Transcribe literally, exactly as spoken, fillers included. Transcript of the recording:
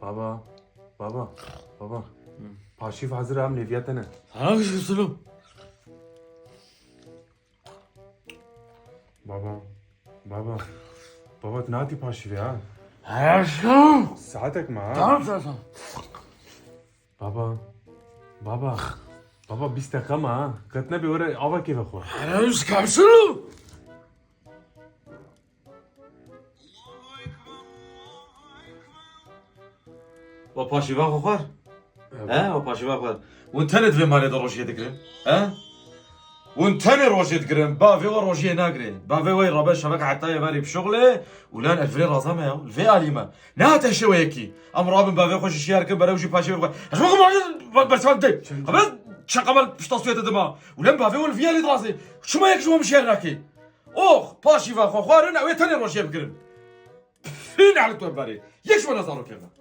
Baba, baba, baba. Paşîv hazir e, em nêviya te ne. Sana kişi Sulu. Baba, baba. Baba, tu nehatî paşîvê ha? Aşkım. Saetek me ha? Tamam, tamam, tamam. Baba, baba. Baba, bîst deqa me ha. Qet nebe were ava kê vexwe. Aşkım Sulu. Wa paşîva xwe xwar? He, wa paşîva xwar. Hûn tenê di vê malê de rojiyê digirin? He? Hûn tenê rojiyê digirin, bavê we rojiyê nagirê. Bavê we rabe şevek heta yê berî bişuxulê û lan el virê raza me ya, li vê alî me. Nehate şeweyekî. Em rabin bavê xwe ji şiyar kin, berew jî paşîvê xwe. Ez xwe malê bersivan de. Xebes çeqemal pişta suye didima. Û lan bavê we li vî alî dirazê. Çima yek ji wan şiyar nakê? Ox, paşîva xwe xwarin, ew ê tenê rojiyê bigirin. Pfî nehlet we berê. Yek ji we ne zarokê me.